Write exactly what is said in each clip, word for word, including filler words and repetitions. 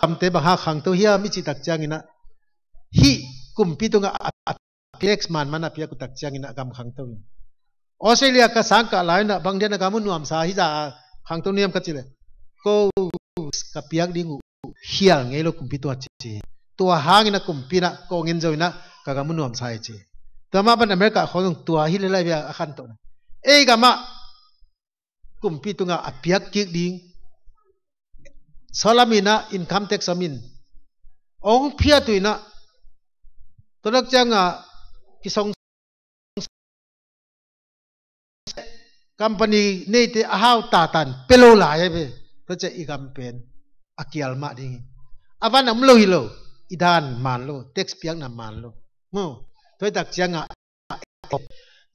gamte bang hang khangto hiam i cih tak ciangin ah, hih kumpi tungah a, a, a tax man man a piak uh tak ciangin ah gam khangto hi. Australia ka sangkah lai-in ah bang dia na gam uh nuamsa hi zah a khangto hiam ka cih leh, ko ka piak ding uh khial ngei lo kumpi tungah ci hi. Tua hangin ah kumpi in ah kong en zo in ah ka gam uh nuamsa hi ci. Tua mah bang America khawng zong tua hi lel lai ve a khantohna. Ei gam ah kumpi tungah a piak kik ding, sawlam in ah income tax om in, ong phiat uh in ah, tua tak ciangah kisong company neite a hau tatan pia lo lai hi ve. Tua ciah i gam pen a kial mah ding hi. A van a om lo hi lo, i dan man lo, tax piakna man lo. Mu, tua hi tak ciangah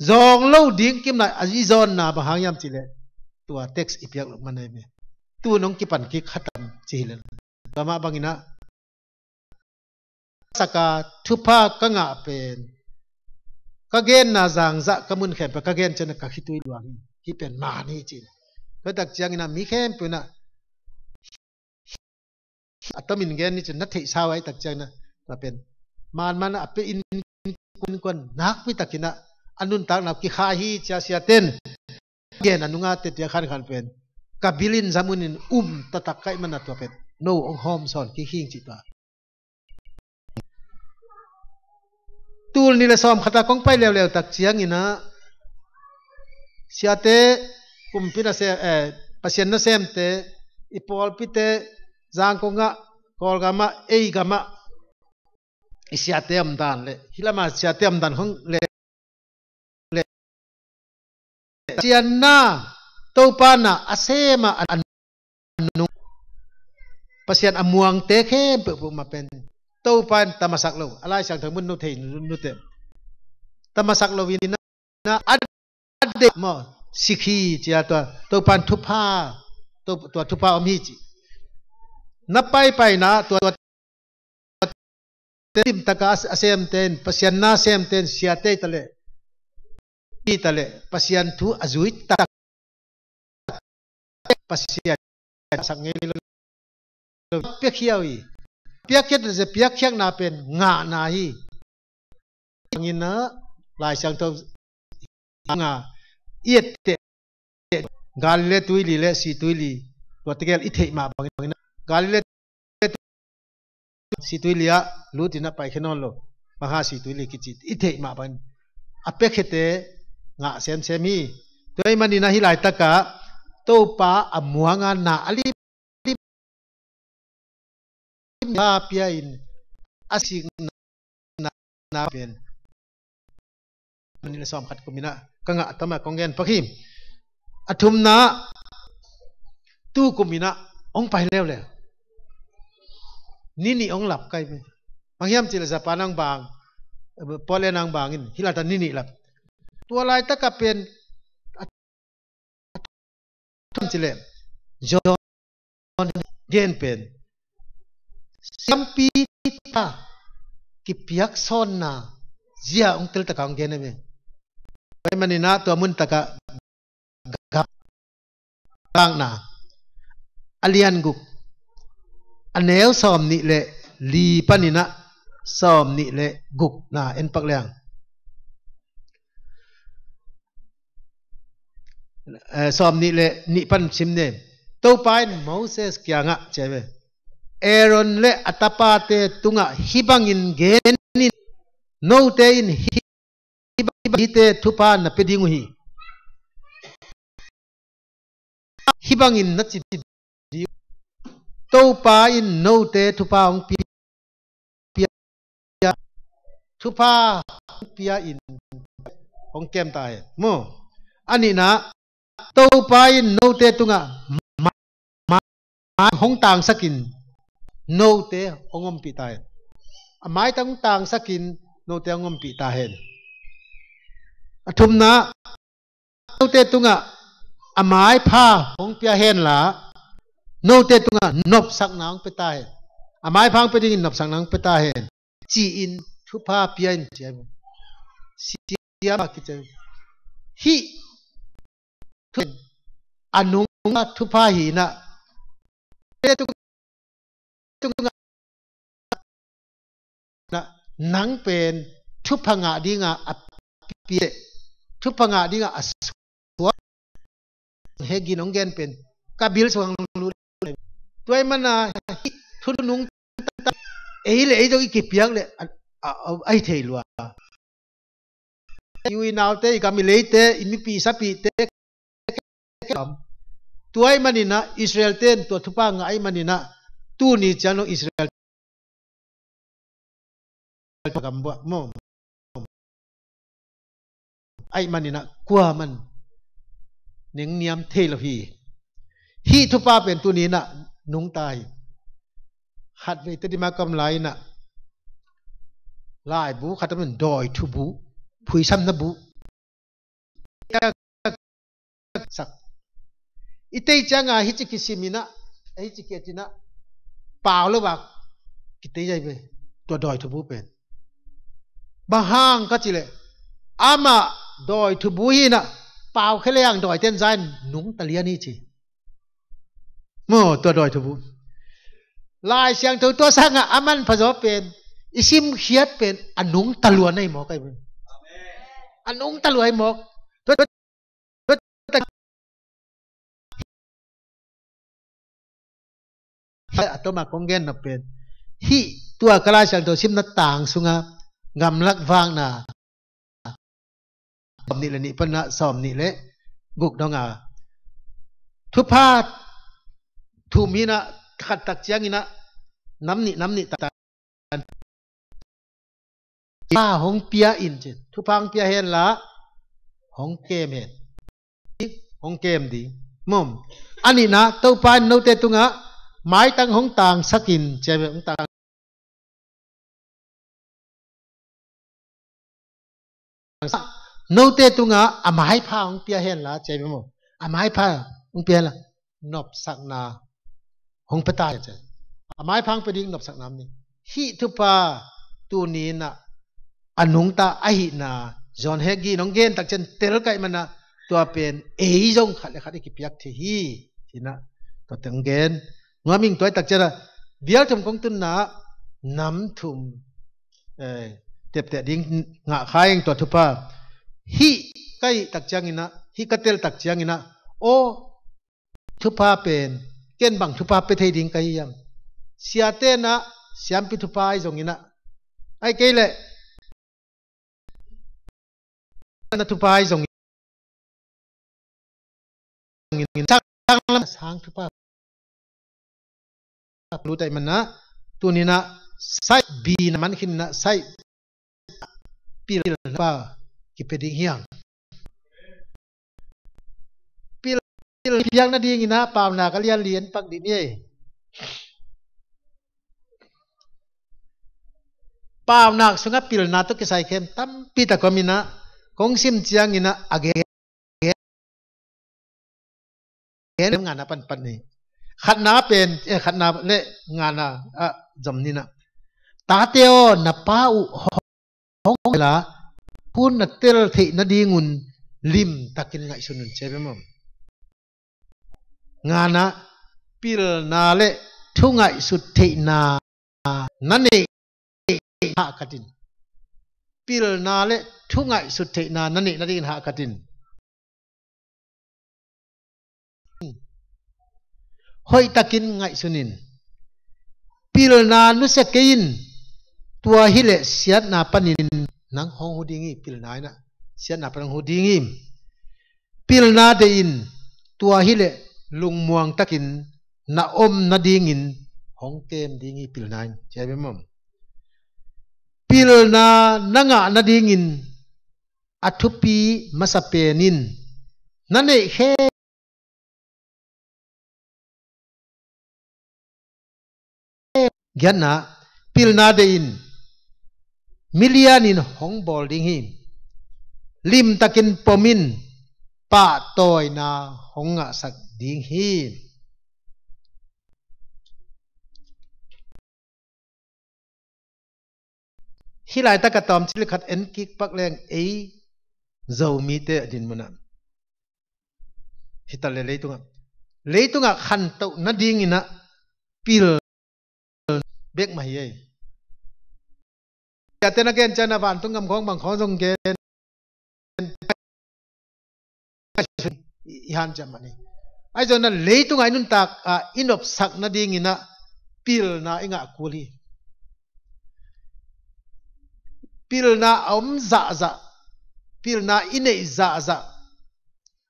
zawng lo ding kim lai a i zawnna bang hang hiam cih leh, tua tax i piak loh man hi ve. Tu nong kipan kik khatam ci hi lel. Tua mah bangin ah saka thupha ka ngah pen, ka genna zangzah ka mun khempeuh ka gen ciangin ka khitui luang hi. Hih pen man hi ci. Tua tak ciangin ah mi khempeuh in ah a tomin gen ni cin na theihsa uh a, hih tak ciangin ah tua pen man man a pia in, kuan kuan nakpi takin ah a nuntakna uh kikhai hi ci a, siate'n gen a nunga tete a khankhan pen ka bil in zamun in um taktak ka hih man a, tua pen no ong hawm sawn kik hi ing ci tua. Tul nih le sawm khat a kong pai leuleu tak ciangin ah siate, kumpi nasem, eh, Pasian nasemte, i pawlpite, Zangkong ah, Kawlgam ah, ei gam ah i siate om dan le hih lam ah siate om dan khawng le, le Pasian na, Topa na a sem a, a nung, Pasian a muangte khempeuh peuhmah pen Topa in tamasak lo, a Lai Siangtho mun no thei nu, nute, tamasak lo in ah a deih maw, sik hi ci a, tua Topa in thupha, tua, tua thupha om hi ci. Na paipaina tua, tua limtak a, a semte in, Pasian na semte in siate hi ta leh, hi ta leh Pasian thu a zui tak, Pasian sak ngei lo, piakhia uh hi. Piakhia ta leh piakhia na pen ngahna hi. Bangin ah Lai Siangtho nga i etteh Galilee tuili le situili, tua tegel i theih mah bangin, bangin ah Galilee situili ah lut in ah paikhia nawn lo, bang hang situili kici i theih mah bangin a piakhiate ngah semsem hi. Tua ahih manin ah hih laitak ah Topa a muang a na a lim pia in a sikna pen. Tul nih le sawm khat kum in ah ka ngah tam a kong gen pak hi. A thumna, tu kum in ah hong pai leuleu, ni nih hong lap ka hi ve. Bang hiam cih leh Japan ah hong bang, Poland ah hong bang in hih laitak ni nih lap. Tua laitak ah pen a thum ci leh John gen pen siampi ta kipiak sawnna zia hong tel tak a hong gen hi ve. Tua ahih manin ah tua mun tak ah Gapna a lian guk, a neu sawm nih le li panin ah sawm nih le gukna en pak leng. Eh, sawm nih le nih pan sim ni. Topa in Moses kiangah ci hi ve, Aaron le a tapate tungah hih bangin gen in, note in hih, hihte thupha na pia ding uh hi. Hih bangin na ci ding uh, Topa in note thupha hong pia, pia, thupha hong pia in hong kem ta hen. Maw, a nihna, Topa in note tungah ma, ma, ma hong tangsakin note hong ompih ta hen. A maitang hong tangsakin note hong ompih ta hen. A thumna, note tungah a maipha hong pia henla, note tungah nopsakna hong pia ta hen. A maipha hong pia dingin nopsakna hong pia ta hen, ci-in thupha pia in ci hi. Siam a kici hi. Hih thu a nungah thupha hi in ah, tungah nang pen thupha ngah dinga a pia, thupha ngah dinga a suak. Hegin hong gen pen ka bil sung hong lut. Tua ahih manin ah hih thunung ei le ei zong i kipiak le a, a, a, a hi thei lua. I u i naute, i gam i leite, i mipi i sapite, tua ahih manin ah Israel ten tua thupha ngah ahih manin ah tuni ciang dong Israel gam buah maw. Ahih manin ah kuaman nengniam thei lo hi. Hih thupha pen tuni in ah nungta hi. Khatvei Tedim a ka om lai in ah laibu khat a om in dawi thubu, phuisamna bu. Sak. I tei cianga hici kisim in ah, hici kiat in ah pau lo bak kitei zai ve. Tua dawi thubu pen bang hang ka cih leh amah dawi thubu hi in ah, pau khe leng dawi ten za in nungta lian hi ci. Maw, tua dawi thubu. Lai Siangtho tua sangah a manpha zaw pen i simkhiat pen a nungta lua na hi mawk ahi ve. A nungta lua hi mawk. Tua, tua, tua, a tawmah kong gen nop pen hih tua ka Lai Siangtho simna tang sunga gamlak vakna sawm nih le nih pan ah sawm nih le guk dong a, thupha thum hi in ah, khat tak ciangin ah nam nih, nam nih tak, thupha hong pia in ci. Thupha hong pia hen la hong kem hen. Hong kem ding. Mom. A nihna, Topa in note tungah maitang hong tangsak in ci a ve, hong tang note tungah a maipha hong pia hen la ci a ve maw. A maipha hong pia hen la nopsakna hong pia ta hen ci a. A maipha hong pia ding nopsakna om ni. Hih thupha tuni in ah a nungta ahihna John Hagee in hong gen tak ciang tel ka hih manin ah tua pen ei zong khat le khat i kipiak thei hi. Ci in ah tua teng gen nuam ing. Tua hi tak ciang ah bial thum kong tunna ah nam thum, eh, tepteh ding ngah kha ing tua thupha. Hih ka hih tak ciangin ah, hih ka tel tak ciangin ah, aw, thupha pen ken bang thupha pia thei ding ka hi hiam? Siate in ah siampi thupha ahi zongin ah, ahih kei leh na thupha ahi zongin, sang lam sang thupha lut ahih manin ah tuni in ah saih bi na man khin in ah saih pil pa kipia ding hi hang. Pil, pil piak nadingin ah Paunak a lian li en pak dih ni ei. Paunak sungah pilna tawh kisai khem tampi tak om in ah, kong sim ciangin ah a gen, gen ngana pan, pan ni. Khatna pen, eh, khatna le ngana ah zom ni in ah. Tate aw, na pa uh hong, hong la, hun na tel theih nadingun limtakin ngaihsun un ci a ve maw. Ngana, pilna le thu ngaihsut theihna na neih hahkat in. Pilna le thu ngaihsut theihna na neih nadingin hahkat in. Hoihtakin ngaihsun in. Pilna nusia kei in. Tua hileh siatna panin nang hong hu ding hi. Pilna in ah siatna panin hong hu ding hi. Pilna deih in. Tua hileh lungmuang takin na om nadingin hong kem ding hi. Pilna in ci a ve maw. Pilna na ngah nadingin a thupi masa pen in na neih khe giatna, pilna deih in. Milian in hong bawl ding hi. Limtakin pom in, pahtawina hong ngahsak ding hi. Hih laitak a tawm cil khat en kik pak leng ei Zomite a din munah. Hita le leitungah. Leitungah khantoh nadingin ah pil bek mah hi ei. Tua te na gen ciang a vantung gam khawng bang khawng zong gen i hanciam mah ni. Ahi zongin a leitungah i nuntak a i nopsak nadingin a pilna i ngah kul hi. Pilna a om zahzah, pilna i neih zahzah.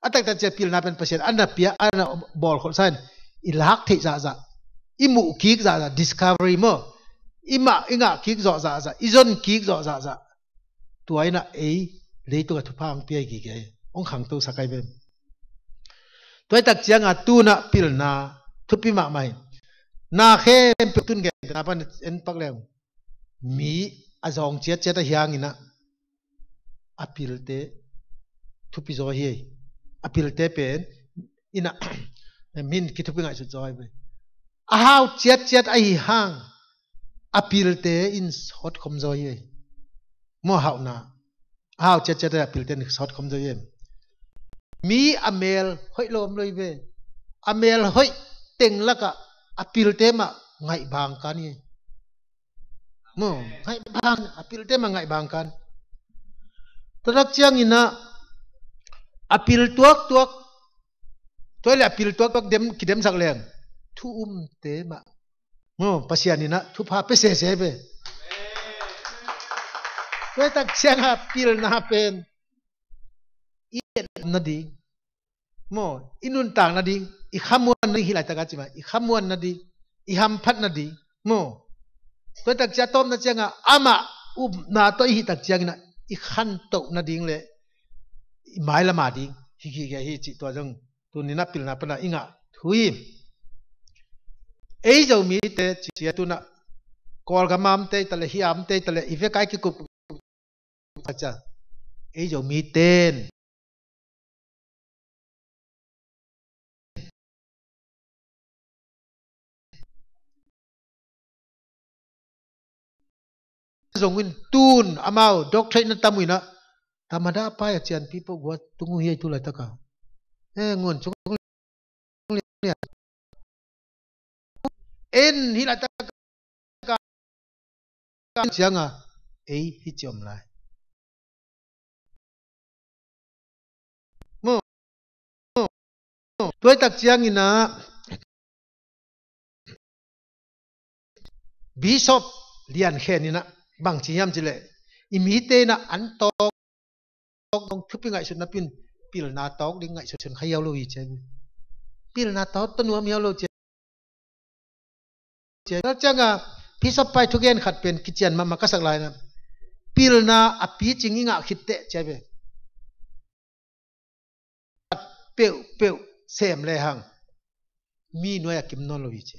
A taktak ciang pilna pen Pasian a na pia, a na bawlkholhsa in i lak theih zahzah, i muh kik zahzah, discovery maw, i mah i ngah kik zawh zahzah, i zon kik zawh zahzah. Tua in a ei leitungah thupha hong pia hi kik ei, hong khangto sak ahi ve. Tua i tak ciang a tu-in a pilna thupi mahmah hi. Na khempeuh tun gen na pan en pak leng, mi a zawng ciatciat ahi hangin a, a pilte thupi zaw hi ei. A pilte pen in a min kithupi ngaihsut zaw hi ve. A hau ciatciat ahi hang a pilte in sawt khom zaw hi ei. Maw, hauhna a hau ciatciat a pilte in sawt khom zaw hi ei. Mi a mel hoih lawm lo hi ve. A mel hoih teng lakah a pilte mah ngaih bang kan hi ei. Maw, ngaih bang, a pilte mah ngaih bang kan. Tua tak ciangin a, a pil tuaktuak, tua leh a pil tuaktuak dem, kidemsak leng thu umte mah, maw, Pasian in a thupha pia sese ve. Tua i tak ciang a pilna pen i et nading, maw, i nuntak nading, i khamuan nading, hih laitak a ci mah, i khamuan nading, i hamphat nading, maw. Tua i tak ciang a tawpna ciang a amah upna tawh i hih tak ciangin a i khantoh nading leh i mailam a ding hi kik hi ei cih tua zong tuni-in a pilna pan a i ngah thu hi. Ei Zomite ci-a tu-in a Kawlgam a omte hi ta leh, hih a omte hi ta leh, i vek a i kikup tak ciang ei Zomite in zong in tu-in amau doctorate na tam uh in a, tamada pai a cianpi peuh gua tung uh hi ei tu laitak a. Eh, nguan cung lian. En hih laitak a ciang a ei hih ci om lai. Maw, tua i tak ciangin a Bishop Lian Khen in a bang ci hiam cih leh, i mite in a an tawk dong thupi ngaihsut napi-in pilna tawk ding ngaihsun kha hiau lo hi ci. Pilna tawk tawh nuam hiau lo ci. Tua ciang a Bishop pa i thugen khat pen kician mahmah ka sak lai-in a, pilna a picing i ngah khit teh ci ve. Peuhpeuh sem lehang mi nuai a kim nawn lo hi ci.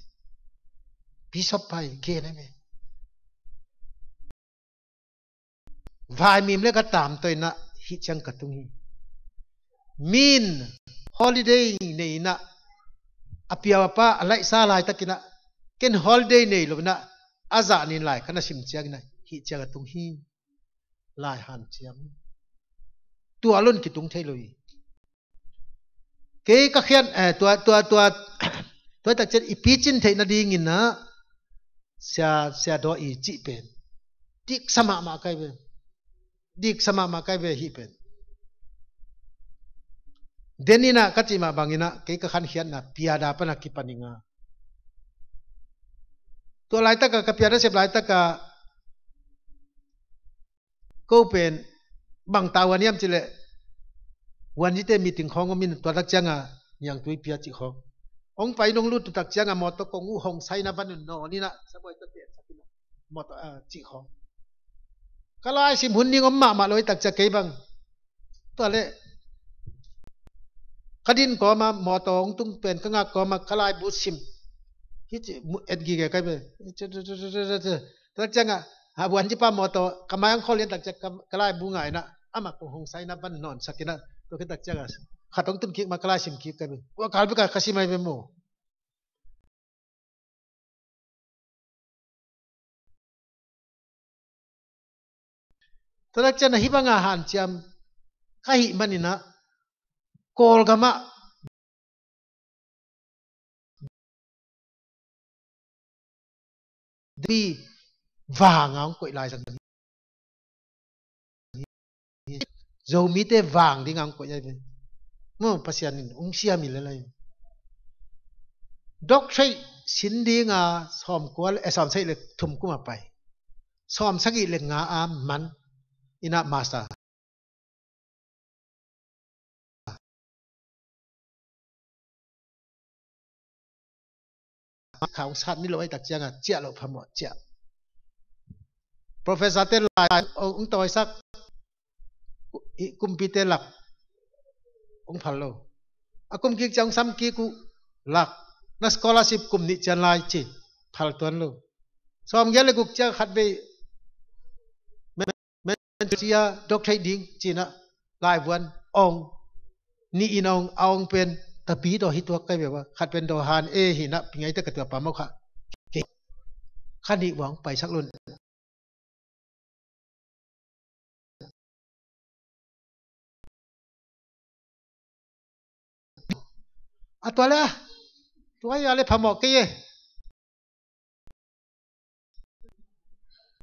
Bishop pa i gen a ve. Vaimim le ka tamtawh in a hih ciang ka tung hi. Mi in holiday nei in a, a piau a pa a laihsa laitakin a, ken holiday nei lo in a, a zah nin lai ka na sim ciangin a hih ciang a tung hi. Lai hanciam. Tua lo-in kitung thei lo hi. Kei ka khian, eh, tua, tua, tua, tua i tak ciang i picin theih nadingin a Sia, Sia Daw i cih pen diksa mahmah ka hi ve. Diksa mahmah ka hi ve hih pen. Den in a ka cih mah bangin a kei ka khankhiatna piada pan a kipan ing a. Tua laitak a ka piada sep laitak a ko pen bang ta uan hiam cih leh, uan hite meeting khawng om in tua tak ciang a niangtui pia cih khawng. Hong pai in hong lut tak ciang a mawtaw kong uh hong sai na van un nawn in a, sabuai tawh teh sak in a mawtaw, ah, cih khawng. Ka laisim hun ding om mahmah lo i tak ciang kei bang. Tua leh ka din kawm a mawtaw hong tung pen ka ngak kawm a ka laibu sim. Hih ci mu-, et gige ka hi ve. Tua ciang a, a buan ci pa mawtaw ka mai hong khol lian tak ciang ka, ka laibu ngai in a, amah kong hong sai na van nawn sak in a, tua khit tak ciang a khat hong tun kik ma ka laisim kik ka hi ve. Tua kal bek a ka sim ahi ve maw. Tua tak ciang a hih bang a hanciam ka hih manin a Kawlgam ah Zomite vang a hong koih lai zang hi. Zomite vang ding a hong koih lai ve. Maw, Pasian in hong siam hi le lai. Doctorate sin ding a sawmkua le, eh, sawmsagih le thum kum a pai. Sawmsagih le nga a man in a master. Kha hong sat ni lo ai tak ciang a, ciah lo phamawh ciah. Professor te lai hong tawisak, i kumpite lak hong phal lo. A kum kik ciang hong sam kik uh lak, na scholarship kum nih cian lai ci, phal tuan lo. Sawmgiat le guk ciang khat vei, men cia doctorate ding ci-in ah laivuan ong, nih in ong, a ong pen tapi daw hi tuak kai ve ua. Khat pen daw han e hi-in ah, pi ngai te ka tua pa mau kha. Kha nih vuang paisak lun. A tua le, tua ia le phamawh kei e.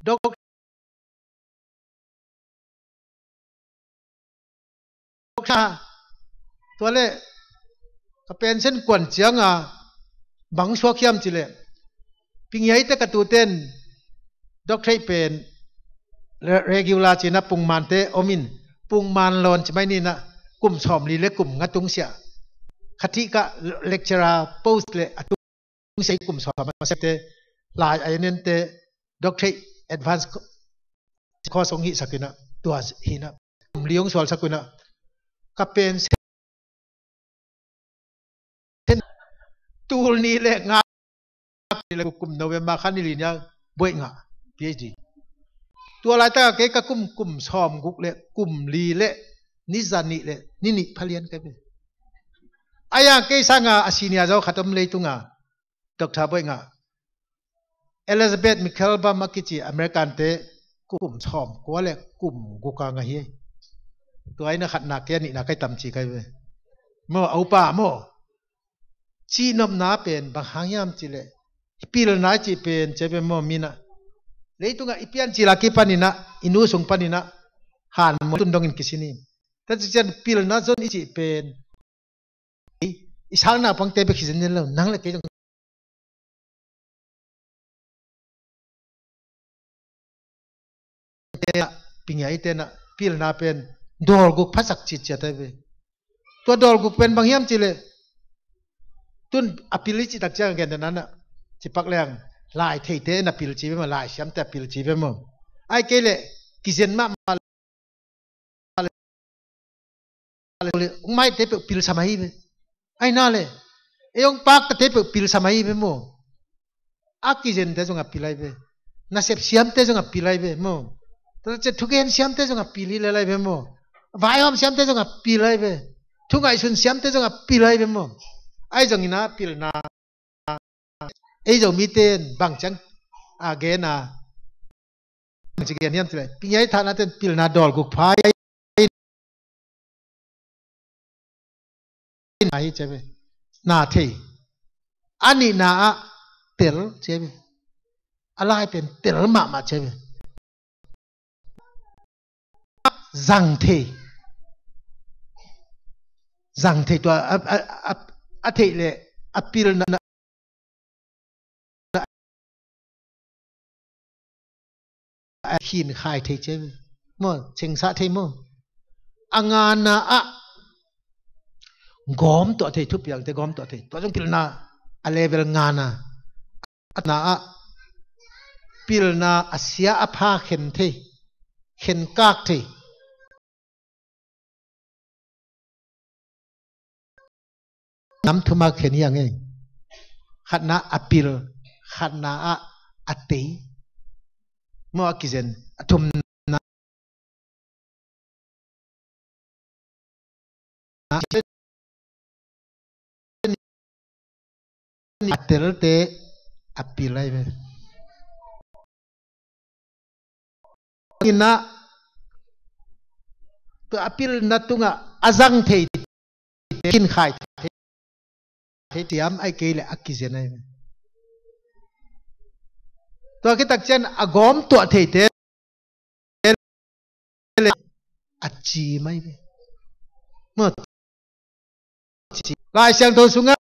Dok Tua le, ka pension kuan ciang a bang suak hiam ci le, pi ngai te ka tuten doctorate pen re-, regular ci-in ah pungmante om in, pungman lawn ci mai ni-in ah kum sawmli le kum nga tung sia. Kha thih ka lecturer post le a tung sei kum sawm a sete, lai a nente, doctorate advance co-, course hong hihsak in ah, tua hi-in ah, kum li hong sualsak uh in ah, ka pension tul nih le nga le kum November kha ni li ni a buaih ngah, PhD. Tua laitak a kei ka kum, kum sawmguk le kum li le ni za nih le ni nih phalian kai ve. A yang kei sang a, a senior zaw khat om leitung a, Doctor buaih ngah. Elizabeth Michelbaum a kici American te kum sawmkua le kum guk a ngah hi. Tua in a khatna kei, a nihna kei tam ci kai ve. Maw, a upa maw. Cihnopna pen bang hang hiam ci le, i pilna i cih pen ci ve maw, mi in ah. Leitung ah i piancil a kipan in ah, i nu sung pan in ah, han maw tun dong in kisin hi. Tua ciang pilna zon i cih pen i sal naupangte bek hi zenzen lo, nang le kei zong. Pi ngai te in ah pilna pen dawlguk phasak citciat ai ve. Tua dawlguk pen bang hiam ci le, tun a pil i cih tak ciang a gen dan ah, ci pak leng, lai theite in a pil ci ve maw, lai siamte a pil ci ve maw. Ai kei le, kizen mahmah le, hong maite peuh pilsa mah hi ve. Ai na le, ei hong paktate peuh pilsa mah hi ve maw. A kizente zong a pil ai ve. Nasep siamte zong a pil ai ve maw. Tua ciang thugen siamte zong a pil hi lel ai ve maw. Vaihawm siamte zong a pil ai ve. Thu ngaihsun siamte zong a pil ai ve maw. Ai zong in a pilna, ei Zomite in bang ciang a gen a, bang ci gen hiam ci le, pi ngai thahna ten pilna dawlguk pha ai. Hi ci ve. Na thei. A nihna ah tel ci ve. A lai pen tel mahmah ci ve. Zang thei. Zang thei tua a, a, a, a theih le a pilna a khin khai thei ci ve. Maw, chengsah thei maw. A ngana ah gawm tuah thei, thupiangte gawm tuah thei. Tua zong pilna a level ngana. A na ah pilna a sia a pha khen thei, khen kak thei. Nam thum a khen hi a ngei. Khatna a pil, khatna ah a tei. Maw, a kizen, a thumna a telte a pil ai ve. Ina tua a pilna tungah a zang thei, khin khai thei, thei tiam ai kei le a kizen ai ve. Tua khit tak ciang a gawm tuah theite a cim ahi ve. Maw, Lai Siangtho sungah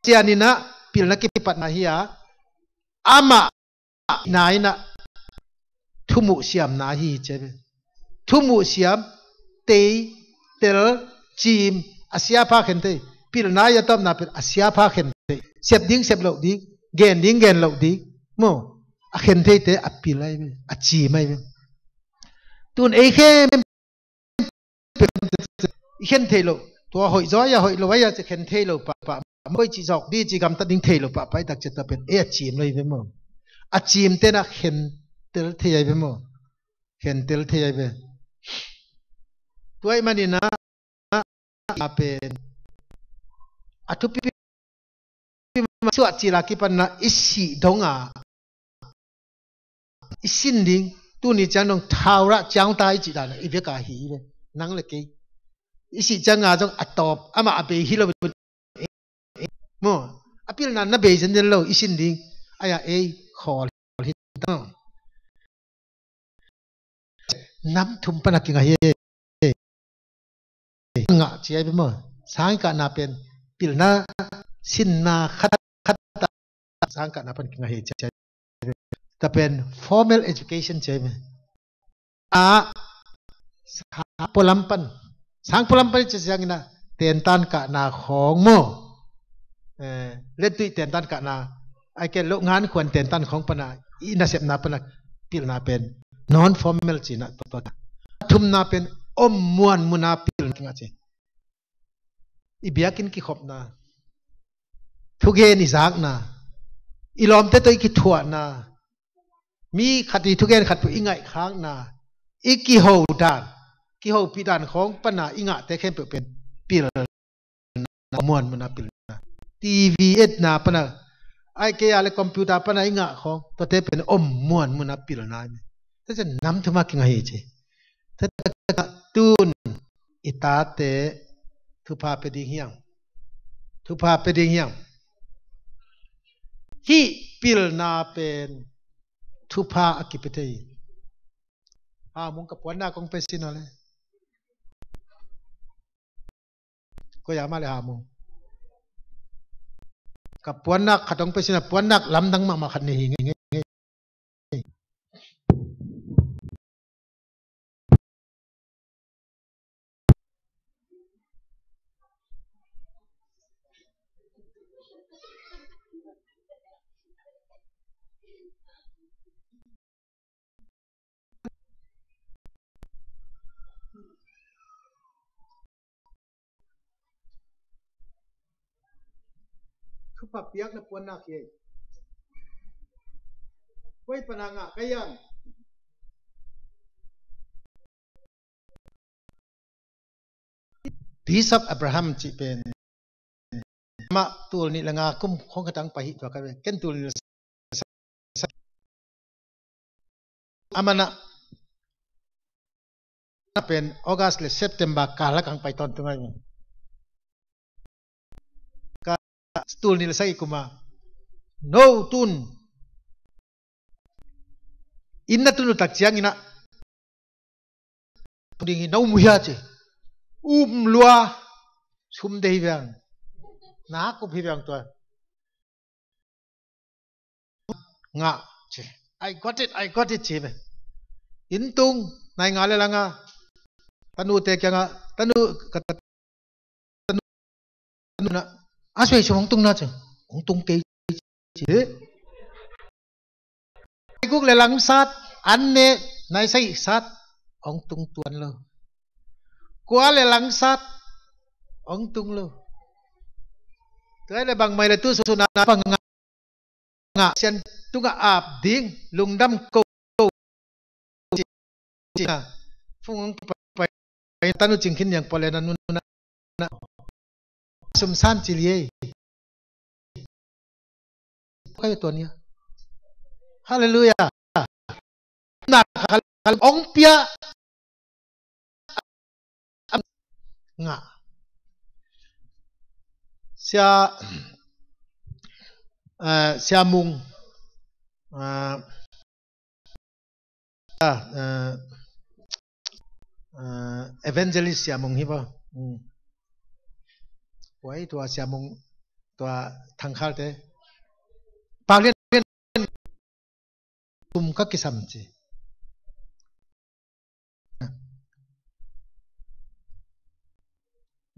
Pasian in ah pilna kipatna hi a, amah na in ah thumuh siamna hi ci a ve. Thumuh siam, tei, tel, cim, a siapha khen thei. Pilna i a tawpna pen a siapha khen thei. Sep ding sep loh ding, gen ding gen loh ding. Maw, a khen theite a pil ahi ve, a cim ahi ve. Tun ei khem i khen thei lo. Tua hoih zaw a, hoih lo a, ci khen thei lo pahpah. Hoih ci zawk di ci gamtat ding thei lo pahpah i tak ciang tua pen ei a cim lo hi ve maw. A cim ten a khen tel thei ahi ve maw. Khen tel thei ahi ve. Tua ahih manin ah a pen a thupi suah cil a kipan ah i sih dong a i sin ding, tuni ciang dong thaurah ciang ta i cih dan a i vek a hi ve. Nang le kei i sih ciang a zong a tawp amah a bei hi lo. Maw, a pilna na bei zenzen lo i sin ding. Ai a ei khawl hi ta. Nam thum pan a kingah hi. Ngah ci ahi ve maw. Sang i kahna pen pilna sinna khat khat a sang kahna pan kingah hi ci ahi ve. Tua pen formal education ci ahi ve. A sang pualam pan, sang pualam pan i ci ciangin ah tentan kahna khawng maw. Eh, lettuih tentan kahna, ai ke loh ngan khuan tentan khawng pan a i nasepna pan a pilna pen non formal cina tua tua. Thumna pen om muan muna pilna kingah ci. I biakinn kikhopna, thugen i zakna, i lawmte tawh i kithuahna, mi khat i thugen khat peuh i ngaihkhakna, i kiho dan, kihopih dan khawng pan a i ngahte khempeuh pen pilna muan muna pilna. TV etna pan a, ai kei a le computer pan a i ngah khawng, tuate pen om muan muna pilna. Tua ciang nam thum a kingah hi ci. Tua ciang tun i tate thupha pia ding hiam? Thupha pia ding hiam? Hih pilna pen thupha a kipia thei. Ha mung ka puannak kong pia sin a le. Ko ya ma le ha mung. Ka puannak khat hong pia sin a, puannak lamdang mahmah khat nei hi ngei ngei. Thupha piakna puannak hi. Koi pana ngah ka hiam? Bishop Abraham cih pen amah tul nih le nga kum khong khatang pai hi tua ka ve. Ken tul nih le sa, amah na pen August le September kal a kang pai tawntung ahi. Ka tul nih le sagih kum a no tun inn na tun uh tak ciangin ah ding hi, na um uh hia ci. Um lua, sum de hi veng. Na kup hi veng tua. Ngah ci. I got it, I got it ci ve. Inn tung, nai nga le langa. Tanute kianga, tanu, ka tanuna, a suai sum hong tung na ci. Hong tung kei ci. Nai guk le langsat, an ne, nai sagih sat, hong tung tuan lo. Kua le langsat, hong tung lo. Tua le bangmai le tu suna na pang ngah, ngah sian tunga ap ding, lungdam ko, ko, ci na. Fung hong pai, pai, tanu cing khin yang pole na nuna. Sum san ci liei. Kai tua nia. Hallelujah. Na kal ong pia. Nga. Sia, eh, Sia Mung. Ah, ah, ah, Evangelist Sia Mung hi ba? Hmm. Tua hi tua Sia Mung, tua Thangkhalte. Paklian, tum ka kisam ci.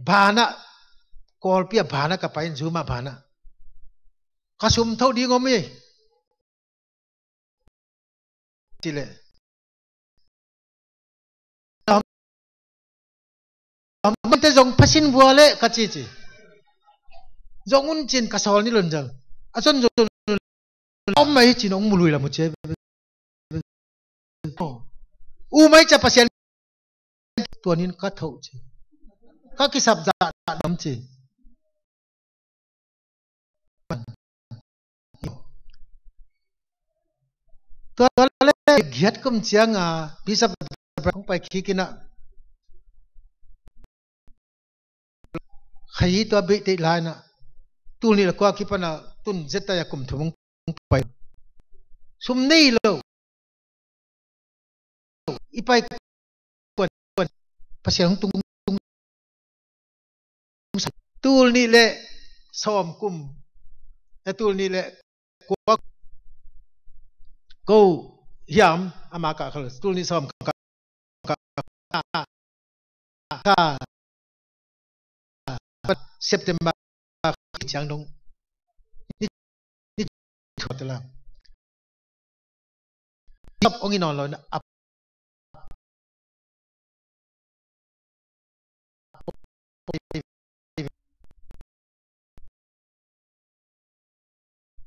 Banah, Kawlpi a banah ka pai in, Zoom a banah. Ka sum tho ding om hi. Ci leh. Mante zong pasin vua leh ka ci ci. Zong un cin ka sawl ni lon zal. A zon zon om mai cin ong mului la mu ci. U mai ca Pasian tuanin ka thoh ci. Ka kisap zah dam ci. Tua le giat kum cianga Bishop hong pai khikinah khai tua beih teih lainah tul nih le kua kipana tun zetai a kum thum hong pai. Sum nei lo. I pai kuan, kuan, Pasian hong tung, tung, tul nih le sawm kum, eh, tul nih le kua ko hiam, ama ka khal, tul nih sawm ka, ka, ka, ka, September ciang dong ni, ni thuat la. Ap ong i nawn lo na ap.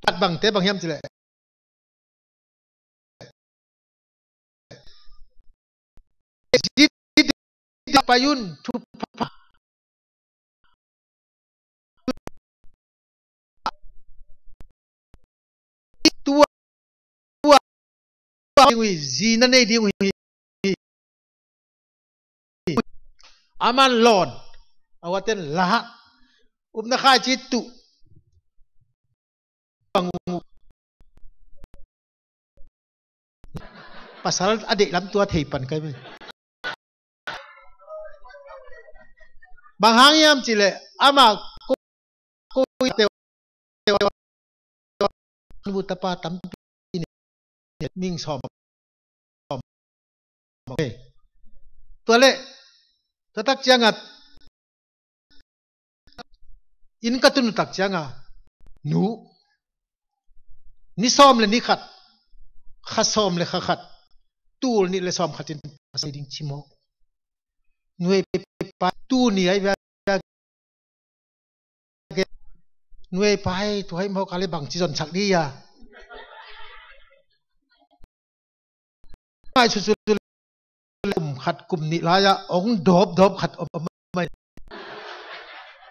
At bangte bang hiam cileh. Payun thupha. Tua, tua, tua, zi na nei ding uh hi. Aman lawn, a huaten la, upna khai ci tuh. Bang uh. Pasal a deih lam tua thei pan kai mai. Bang hang hiam cileh, ama ko, ko, teu, teu, bu tapa tampi ni, ming sawm. Tua leh, tua tak cianga, inn ka tun tak cianga, nu, ni sawm le ni khat, kha sawm le kha khat, tul nih le sawm khat in a sai ding ci mawk. Nuai pa tu ni ai via, nuai pa ai tu ai mawk a le bang ci zon sak di a. Ngai susu kum khat kum nih lai-ah ong dawp dawp khat om, om mai.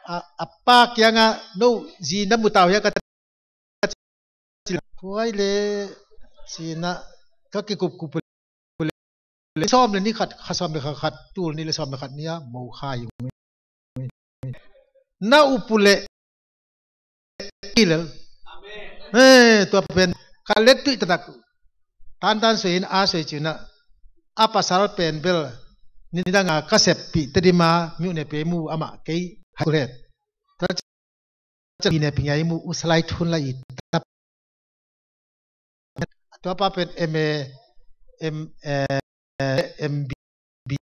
A, a pa kiangah no zi na mu tau hia ka ci. Tuai le cina ka kikup kup le sawm le ni khat, kha sawm le kha khat, tul nih le sawm le khat ni a mo khai ung. Na upuleh ilel. Eh, tua pen ka let tuih tatak. Tantan soi in a soi cina a pasal pen bel nidanga ka seppih tadima miuh ne pe mu amah kei hakulet. Tua cina pi ne pi ngai mu usalai thun la i tap. Tua pa pen M A, M, eh, M B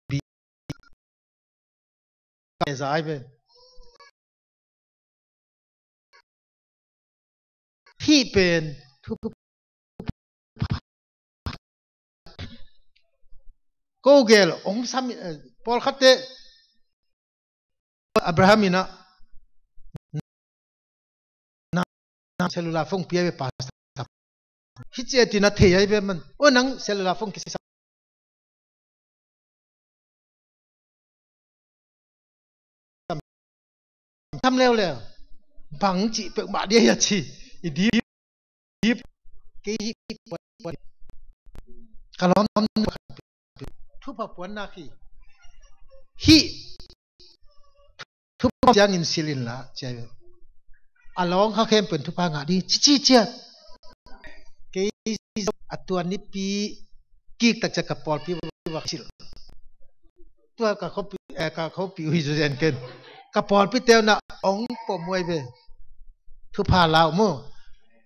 B, ka zai pen. Hih pen thu ko gel ong sam, eh, pawlkhatte Abraham ina na, na cellular phone pia ve pastor. Hi cia tina thei ai ve man. O nang cellular phone kisa sam leuleu. Bang ci pek mah dia ya ci. I dip, dip. Kei hi ka lawm thupha puannak hi. Hih thupha ciangin silh inla cia ve. A lawng kha khempeuh in thupha ngah ding cici ciat. Kei a tua nipi kik tak ciang ka pawlpi va silh. Tua ka khuapi, eh, ka khuapi uh hi zaw zen ken. Ka pawlpite uh na ong pom uh ai ve. Thupha la uh maw.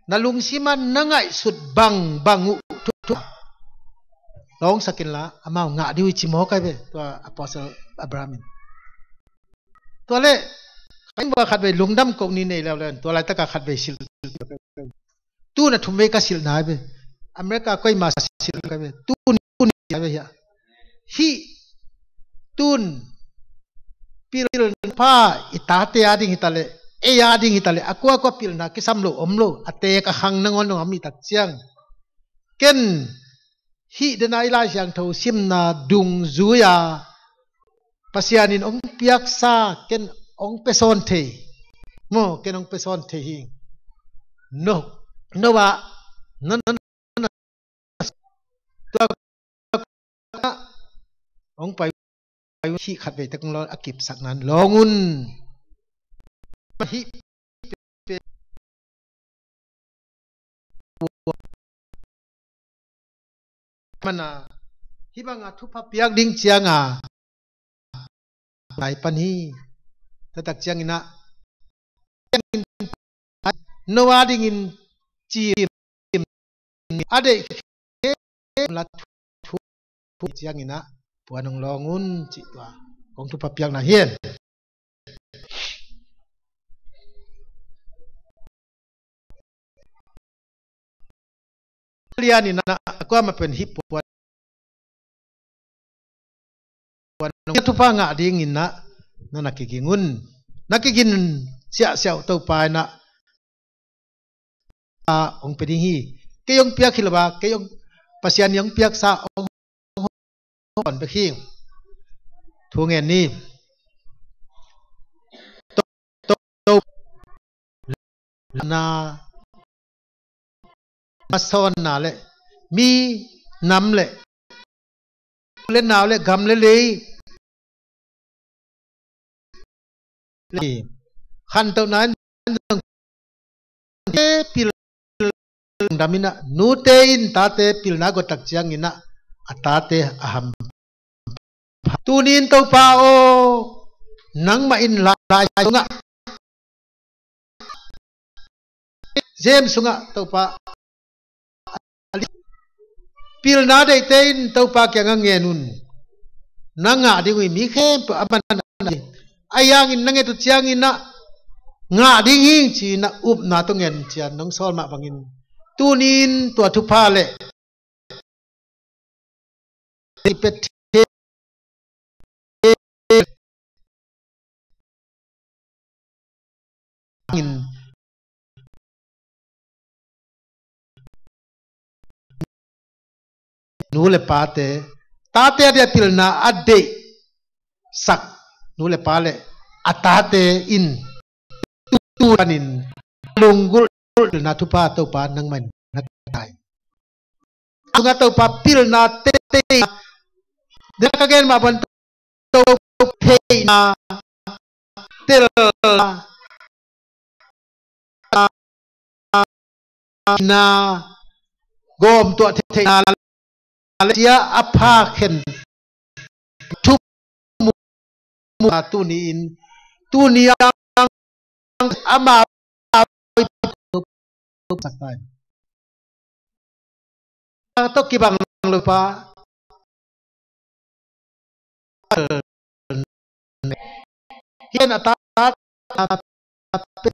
Na lungsim a na ngaihsut bangbang uh thu, thu. Lawngsak inla, amau ngah ding uh hi ci mawk ai ve. Tua Apostle Abraham in. Tua leh, khatvei khatvei lungdam kong ni nei leuleu. Tua laitak a khatvei silh. Tu na thumvei ka silhna ai ve. America koima silh ka ve. Tu ni, tu ni ai ve hia. Hih tun pilna pha i tate a ding hi ta leh, ei a ding hi ta leh, a kuakua pilna kisam lo om lo, a teek a khang nangawn dong om hi tak ciang. Ken hih dena i Lai Siangtho simna dungzui a Pasian in ong piaksa ken ong pia sawn thei. Maw, ken ong pia sawn thei hi. No, no a, no, no, no. Tua, tua, ong pai, pai hih khatvei tak lo a kipsak nan lawng un. Hih pe, mana, hih banga thupha piak ding cianga lai pan hi. Tua tak ciangin ah, Noah dingin cim a deih khem la thu, thu ciangin ah puan hong lawng un cih tua kong thupha piakna hi. Lianin ah a kuamah pen hih puan, puan thupha ngah dingin ah na na kiging un. Na kigin siahsiah uh Topa in ah a ong pia ding hi. Kei ong piak hi lo a, kei ong, Pasian in ong piaksa ong hon bek hi. Thu ngen ni. To, to, to, na, na sawnna le mi, nam le le nau le gam le lei. Khantohna in te pil dam in ah, nute in tate pilna guat tak ciangin ah a tate a ham. Tunin Topa aw, nangmah in lai, lai sungah James sungah Topa, pilna deihte in Topa kiangah ngen un. Na ngah ding uh hi, mi khempeuh a man a na ding. Ahi hangin na nget uh ciangin ah ngah ding hi ci-in ah upna tawh ngen cian nong sawl mah bangin tunin tua thupha le nu le pate, tate a dia pilna a deihsak nu le pa le a tate in tu, tu danin lunggulh pilna thupha Topa nangmah in na tai. Tunga Topa pilna teitei, dena ka gen mah bang Topa theihna, telna, na gawm tuah theihna, sia a pha khen thup mu, mu a tuni in, tuni a ama sak tai. A tawh kibang lo pa. Hian a ta, a ta, a ta,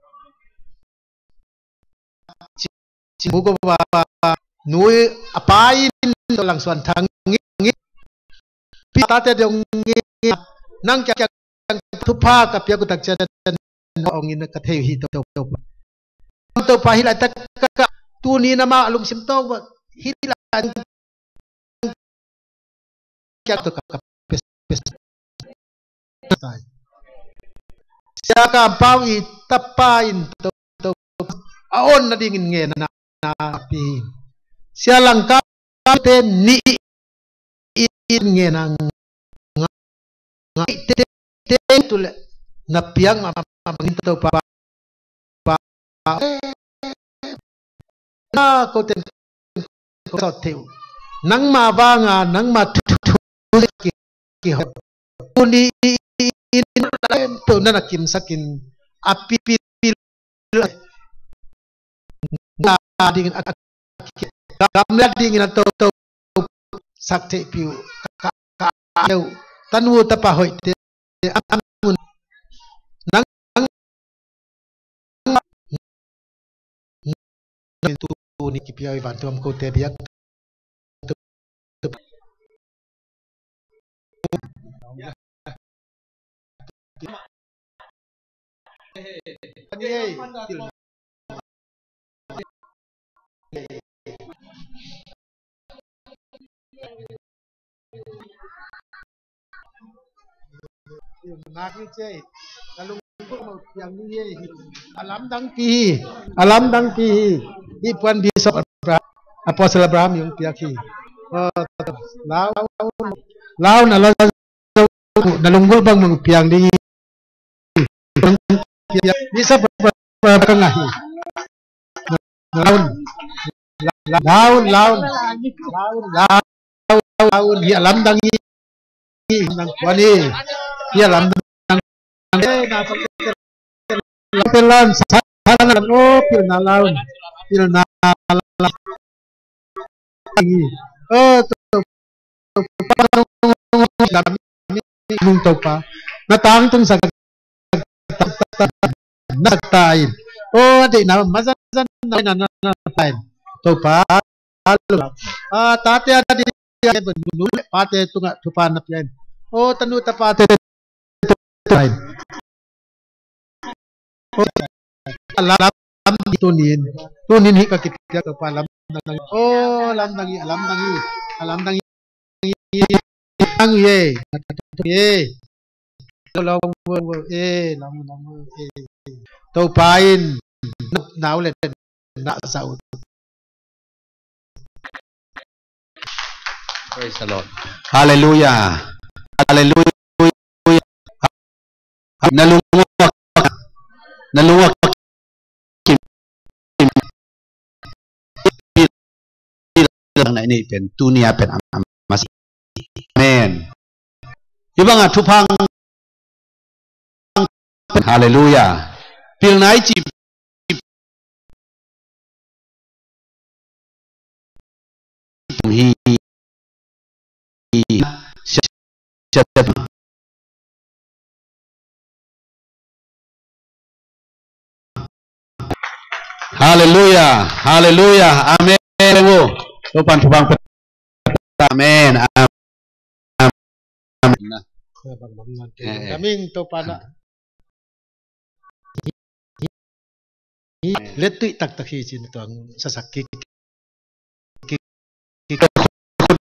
ci, ci mu ko va, va, va, nui a pa in to lang suan thang ngi, ngi. Pi tate dong ngi, ngi. Nang kia, kia, thupha ka piak uh tak cian ong in ka thei uh hi to, to, to. Topa hi laitak ka, ka, tuni na ma lungsim tawh hi lai kia to ka, ka pes, pes. Sia Kampau i tapa in to, to, a on na dingin ngen na, na pi. Sia Langka te ni in ngen ang nga, nga te, te, te tu le na piang ma, ma, ma, Topa, pa, pa, na ko ten sawt thei uh. Nangmah vanga nangmah thu, thu, thu ki, ki hawh. Tuni in, in, in, in, in, in, in, in, a kimsakin a pi, pi, pi, na dingin a, a, gamla dingin a to, to, sak thei piu, ka, ka, ka, eu, tanu tapa hoih te, am, am, nang, nang, nang, tu, tu ni kipia i van tuam ko te biak. A lamdang pi hi. A lamdang pi hi. Hi puan Bishop Abraham, Apostle Abraham yung piak hi. Oh, lau, lau na la, na lunggulh bangmang piang ding hi. Bishop ka ngah hi. Laun, laun, laun, laun, laun, laun, hi a lamdang hi, hi nang kuan hi, hi a lamdang, laun, laun, laun, oh, pilna laun, pilna laun, oh, Topa, Topa, na tangtung sak na sak ta in. Oh, a deihna mazan zan na na na na ta in. Topa, a tate a di a nu le pate tungah thupha na pia in. Oh, tanu tapate ta in. Oh, a lam tunin, tunin hi ka kipiak Topa lamdang. Oh, lamdang hi, a lamdang hi, a lamdang hi. Ang ye, ye. Long, long, long, eh, long, long, eh. Topa in nau le na sa ut. Praise the Lord. Hallelujah. Hallelujah. Na lungua, na lungua kim, kim, na ini pen, tunia pen am, am, masi. Amen. Ibang a thupha. Hallelujah. Pilna i cip hi. Hallelujah, hallelujah, amen. Topan thupang, amen, amen. Kaming Topan a letui taktak hi cin tuang sasak kik.